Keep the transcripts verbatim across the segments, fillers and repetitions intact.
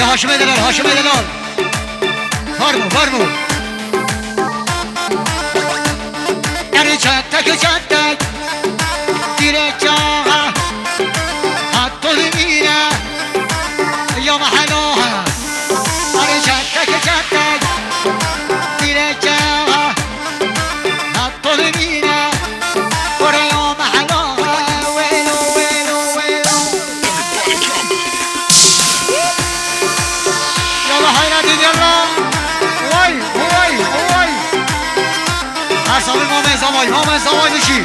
Haşimê Delal, Haşimê Delal. Fermo, fermo. Erê çetek, çetek. Dîre çaxa. Hato dimîne. Ya mehela. Erê çetek, çetek. Dîre çaxa. Hato dimîne. Koreya mehela. Wêlo, wêlo, wêlo. Yalla Hayrettin, yalla. Vay, vay, vay. Her sabir Mamed Zavay, Mamed Zavay dişi.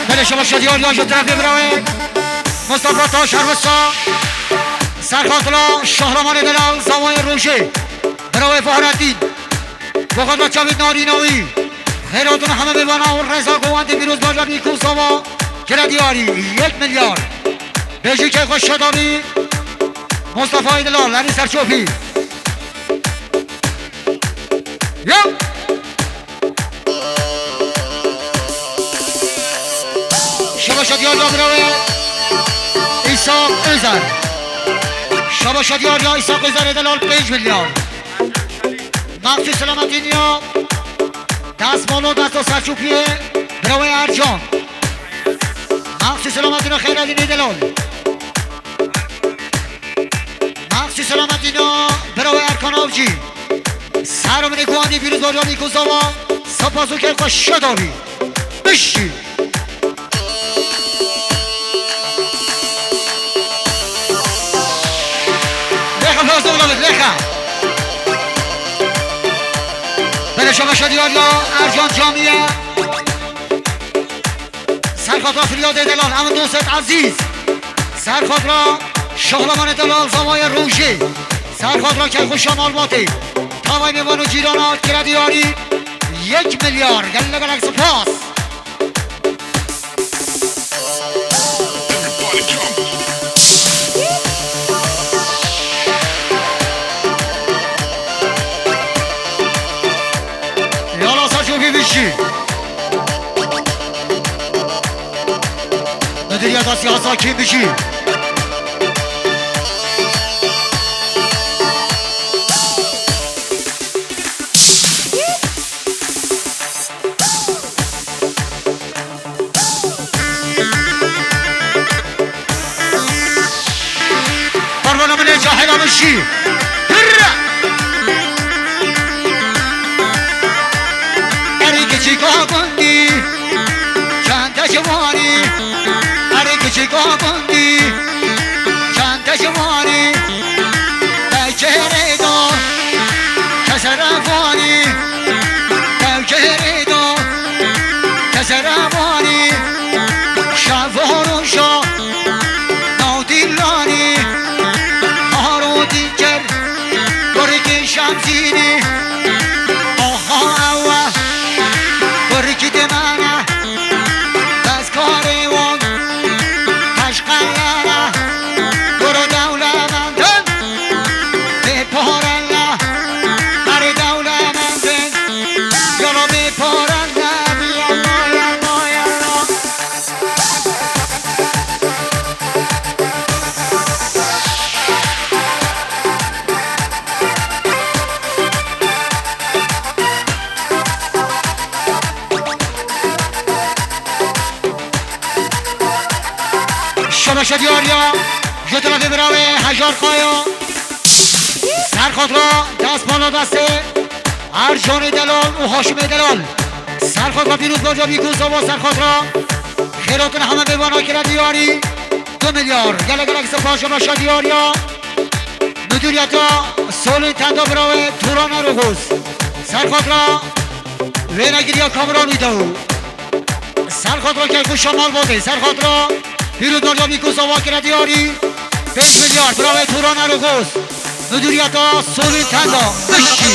Belê şaba şadiyar ya ji terefê bira wê. Mustafa Taş Hervisa. Serxatla Şahramanê Delal Zavayê Rojê. Bira wê Fahrettin. Goxatla çavî narîna wî. Xeyratun heme mêvana û reza govendê pîroz bajarî ku zava kire diyarî. Yek milyar. Bêjî key xwe şadabî. Mustafayê Delal, Lenî Serçopî. Ya! Şabaşa diyar ya bira wê. İsa Özer. Şabaşa diyar ya İsa Özerê Delal pênc milyar. Maxsûs selametîn ya. Destmalo desta Selçukiyê bira wê Ercan. Maxsûs selametîn ya Xeyredînê Delal. Maxsûs selametîn ya bira wê Erkan Avcî. Ser min guhandî pîrozbariya Nîko Zava. Spas û keyf xwe şadabî. Bişî. Lêxe fazla olamaz, lêxe. Beleşe başa diyar ya Ercan Camiye. Serxatra Firyadê Delal, emin dostet Ezîz. Serxatra Şahlamanê Delal Zavayê Rojê. Serxatra Keyxuşa Malbatê. Tavay mêvan û cîrana kire diyarî yek milyar. Gelek gelek spas. Yala Selçuk bir bişi. Müdüriyet Asya Hasan kim bişi? Parvana min ê cahila min şî. Hirre! Erê kiçîka gundî, çende ciwanî. Erê kiçîka gundî, çende ciwanî. Peykerê da, kesere vanî. Peykerê da, kesere vanî. Şev û roja, nav dîlanî. Haro dîker, kurkê Şemzînî. Aha ewe, kurkî dimene. Destkarê wan, peşqelene. Kuro dewlemendin. Bê pare ne, her dewlemendin. Yala bê pare ne, yala, yala, yala. Şabaşa diyar ya, ji terefê bira wê Hejar Kaya. Serxatra destmala destê Ercanê Delal û Haşimê Delal. Serxatra pîroz baca bî ku zava serxatra. Xêratin heme mêvana kire diyarî. Du milyar. Gelek gelek spas şabaşa diyar ya. Müdüriyeta Solên Tenda bira wê Turan Eroguz. Serxatra wêne giriya kameran wî daw. Serxatra Keyxuşa Malbatê, serxatra pîrozbariya Mîko Zava kire diyarî. Pênc milyar, bira wê Turan Eroguz. Müdüriyeta Solên Tenda. Bişî.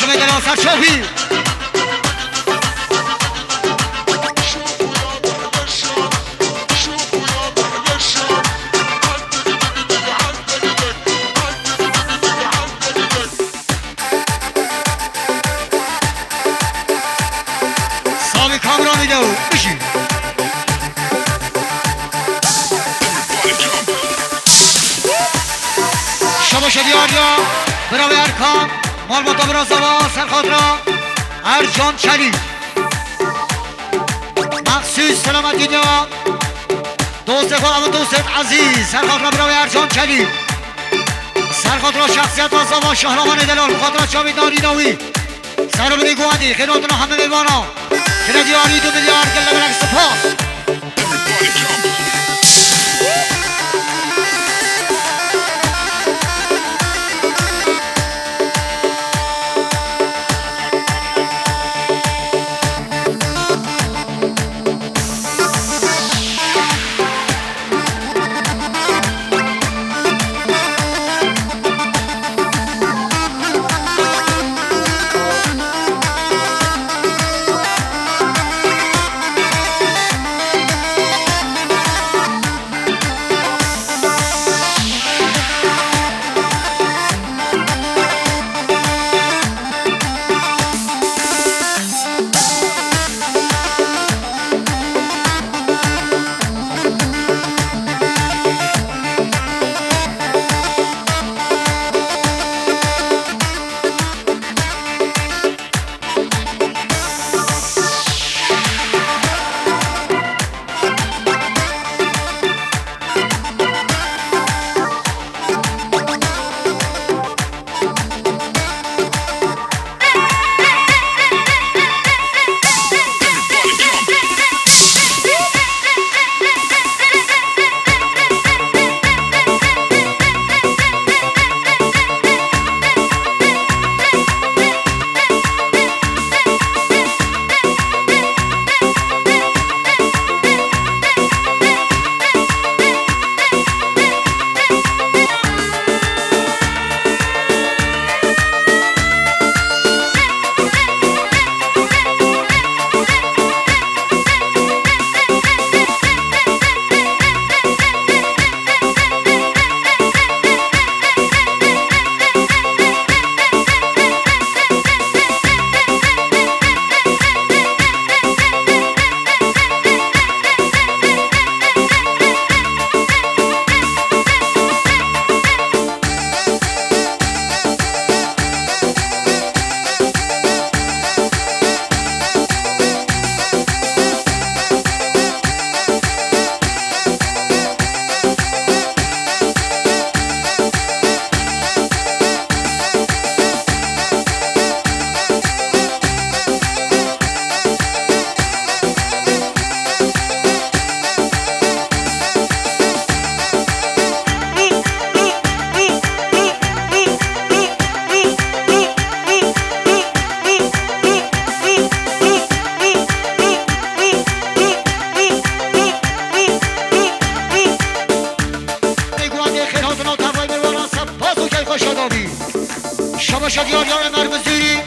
Şumê delal ser çavî. Savî kameranî de bijî. Şabaş diyar ya. Bravo Erkan. Malbata bira zava. Serxatra Ercan Çelîk. Maxsus selametî ya. Dostê xwe, ev dostê ezîz. Serxatra bravo Ercan Çelîk. Serxatra şexsiyeta zava Şahramanê delal. Bi xatira çavî darîna wî. Ser û binî guhedî, xêr hatina hemî mêvana. Kredî arî du milyar, gelek gelek spas. Şabaşa diyar ya Ömer Miziri.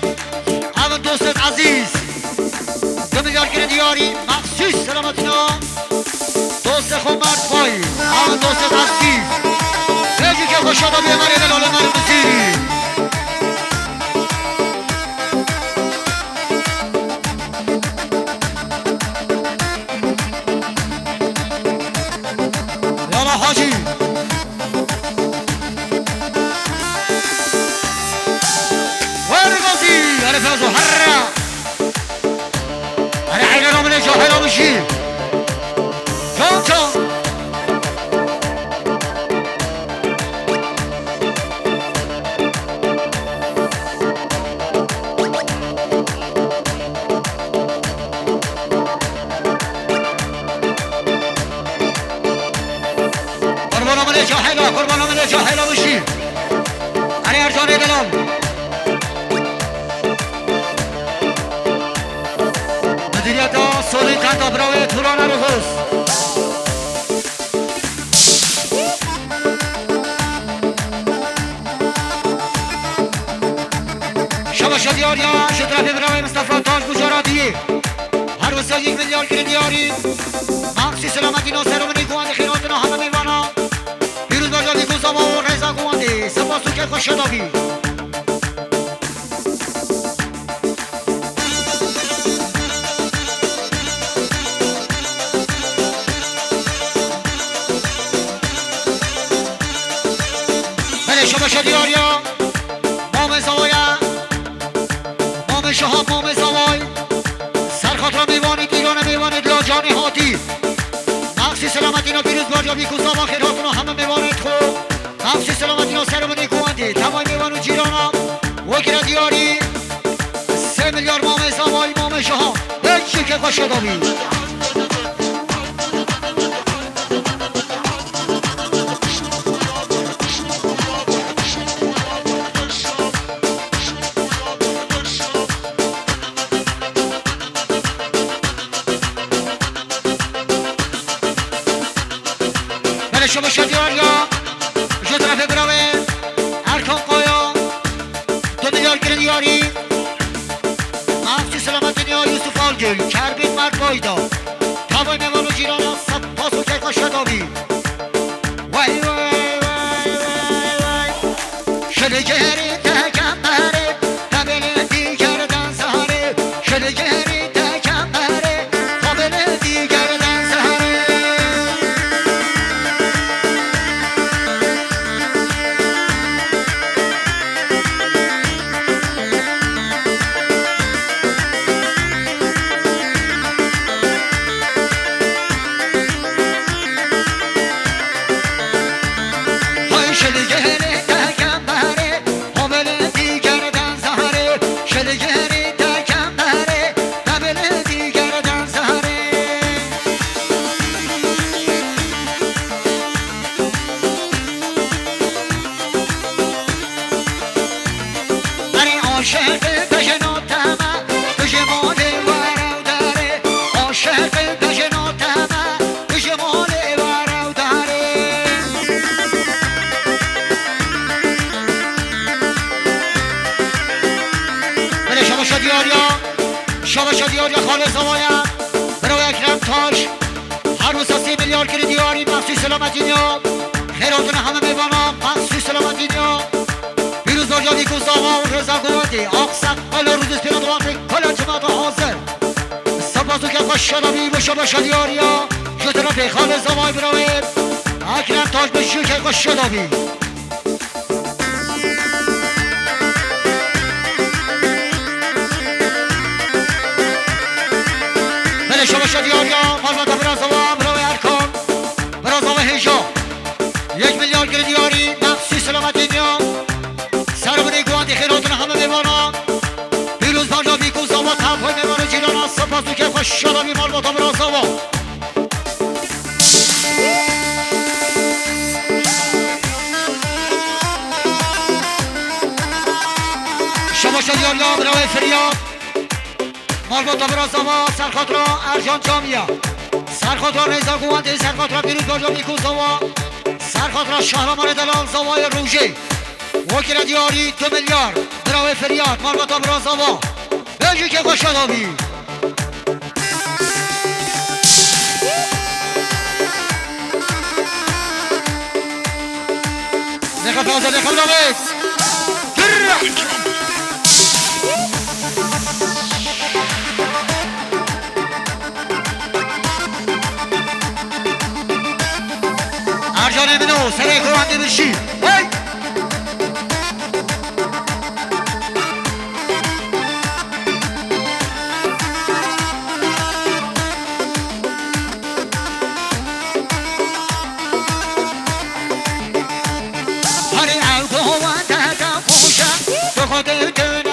Ev dostên ezîz. Du milyar kirin diyarî maxsus selametina. Dostê xwe Mert Bay. Ev dostên ezîz. Pêjî ke xwe şada bê Ömer Elal, Ömer Miziri. Yala Hacî. Wergazî, erê Fezo, herre. Erê Heyran amine, cahil amişî. Can can. Qurbana min ê cahela, qurbana min ê cahela wijî. Erê Ercanê delal. Mudiriyeta Solî Kanta Brawê Turan Erxuz. Şabaş, hadi Diyar ya, ji terefê birayê Mistefa Taş Gujaratiyê. Her wisa yek milyar kirin diyarî. Maxsûs selametî no ser û binê ku wan dixêr hatina heme mêvana. Pîroz baca bî ku zava û rêza ku wan dê. Spas û keyf xweş şada bî. Belê şabaşa diyar ya. Mamê Zawaya. Mamê Şaha, Mamê Zaway. Serxatra mêvanê, dîrane mêvanê, dila canê hatî. Maxsî selametîna pîroz baca bî ku zava xêr hatina heme mêvanê xwe. Maxsî selametîna ser û binê ku wan dê. Tevay mêvan û cîrana. Wekî re diyarî. Sê milyar Mamê Zavay, Mamê Şaha. Hiç yekê xwe şeda bî. Belê şabaşa diyar ya. Ji terefê birayê Erkan Kaya. Du milyar kirin diyarî. Maxsûs selametî ya Yusuf Algül. Kerbîn Mert Bayda. Tevay mêvan û cîrana spas û keyfa şeda bî. Vay, vay, vay, vay, vay. Şiligerî te kemberê, te belê dîgerden zeharê. Şiligerî te kemberê, te belê dîgerden zeharê. Erê aşiq bejno te me, tu ji malê were û derê. Aşiq bejno te me, tu ji malê were û derê. Belê şabaşa diyar ya. Şabaşa diyar ya Xalê Zawaya. Biro Ekrem Taş. Her wisa sê milyar kirin diyarî, Maxsûs selametî ya. Xêr hatina heme mêvana, Maxsûs selametî ya. Pîroz baca bî ku zava û rêza ku wan dê. Aqseq, Alo Rûdûs, Pêra Duwatê, kala cemaata hazir. Spas û keyfa şada bî, şabaşa diyar ya. Ji terefê Xalê Zaway birayê Ekrem Taş bi jû keyfa şada bî. Belê şabaşa diyar ya, malbata bira zava, bira wê Erkan, bira zava hêja. Yek milyar kirin diyarî, Maxsûs selametî ya. Ser binê guandî xêr hatina heme mêvana. Pîroz baca bî ku zava tevay mêvan û cîrana, spas û keyfa şada bî malbata bira zava. Şabaşa diyar ya, bira wê Firyad. Malbata bira zava, serxatra Ercan Camiya. Serxatra Rêza Guwandê, serxatra Pîroz Baca Mîko zava. Serxatra Şahramanê Delal zavayê Rojê. Wekî re diyarî du milyar. Bira wê Firyad, malbata bira zava. Bejî kê xwe şada bî. Lêxe taze, lêxe bira wê. Girre! Ercanê min o, serê kovandê min jî. Hey! Herî ew kovande de xweş e, tu xwe dê tu